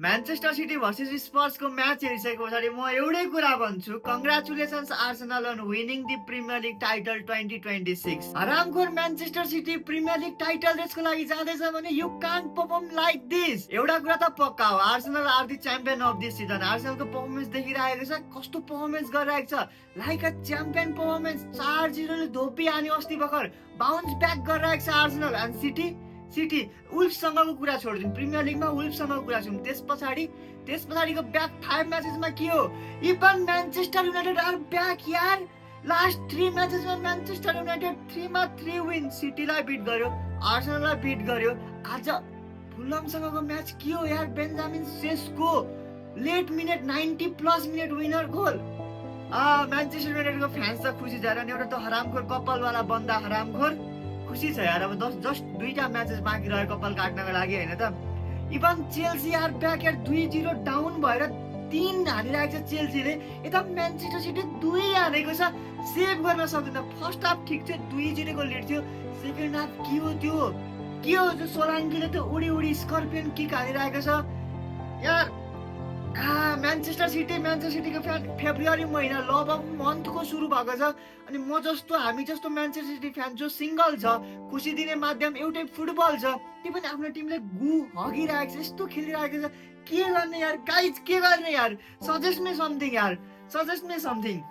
Manchester City versus स्पर्सको match हेरिसकेको पछाडि म एउटै कुरा भन्छु, congratulations Arsenal on winning the Premier League title 2026। हरामखोर Manchester City Premier League title रेसको लागि जाँदैछ भने you can't perform like this. एउटा कुरा त पक्का हो, Arsenal are the champion of this season. आर्सेनलको पर्फर्मेन्स देखिरहेको छ, कस्तो पर्फर्मेन्स गरिरहेको छ, लाइक अ च्याम्पियन पर्फर्मेन्स। 4-0 ले धोपी हान्यो अस्ति भर्खर, बााउन्स ब्याक गरिरहेको छ आर्सेनल। एन्ड सिटी वुल्फसँगको कुरा छोडिदिउँ, प्रिमियर लिगमा वुल्फसँगको कुरा छौँ। त्यस पछाडिको ब्याक 5 म्याचेसमा के हो, even Manchester United are back यार। लास्ट 3 म्याचेसमा म्यान्चेस्टर युनाइटेड 3मा 3 विन, सिटीलाई बिट गर्यो, आर्सेनललाई बिट गर्यो। आज फुलमसँगको म्याच के हो यार, Benjamin Sesko late minute 90+ minute winner goal. Manchester युनाइटेडको फ्यान्स त खुसी छ र, एउटा त हरामखोर कपालवाला बन्दा हरामखोर खुसी छ यार। अब जस्ट 2टा म्याचेस बाँकी रह्यो कपाल काट्नको लागि, होइन त। इभन चेल्सी यार ब्याक यार, 2-0 डाउन भएर 3 हानिरहेको छ चेल्सीले। यता म्यान्चेस्टर सिटी 2 हानेको छ, सेभ गर्न सक्दैन। फर्स्ट हाफ ठिक थियो, 2-0 को लिड थियो। सेकेन्ड हाफ के हो त्यो, के हो त्यो सोलाङ्कीले त उडी स्कर्पियन किक हानिरहेको छ यार। म्यान्चेस्टर सिटीको फ्यान फेब्रुअरी महिना लभ अफ मन्थको सुरु भएको छ। अनि म जस्तो, हामी जस्तो म्यान्चेस्टर सिटी फ्यान जो सिङ्गल छ, खुसी दिने माध्यम एउटै फुटबल छ, त्यो पनि आफ्नो टिमले हगिरहेको छ, यस्तो खेलिरहेको छ। के गर्ने यार गाइज, के गर्ने यार, सजेस्ट मी समथिङ यार, सजेस्ट मी समथिङ।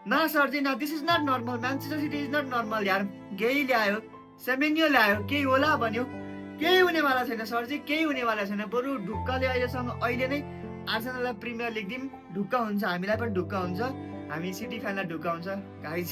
ना सरजी ना, this is not normal, Manchester City is not normal यार। गेही ल्यायो, सेमेन्यो ल्यायो, केही होला भन्यो, केही हुनेवाला छैन सरजी, केही हुनेवाला छैन। बरु ढुक्कले अहिले नै आर्सेनललाई प्रिमियर लिग दिउँ, ढुक्क हुन्छ, हामीलाई पनि ढुक्क हुन्छ, हामी सिटी फ्यानलाई ढुक्क हुन्छ गाइज।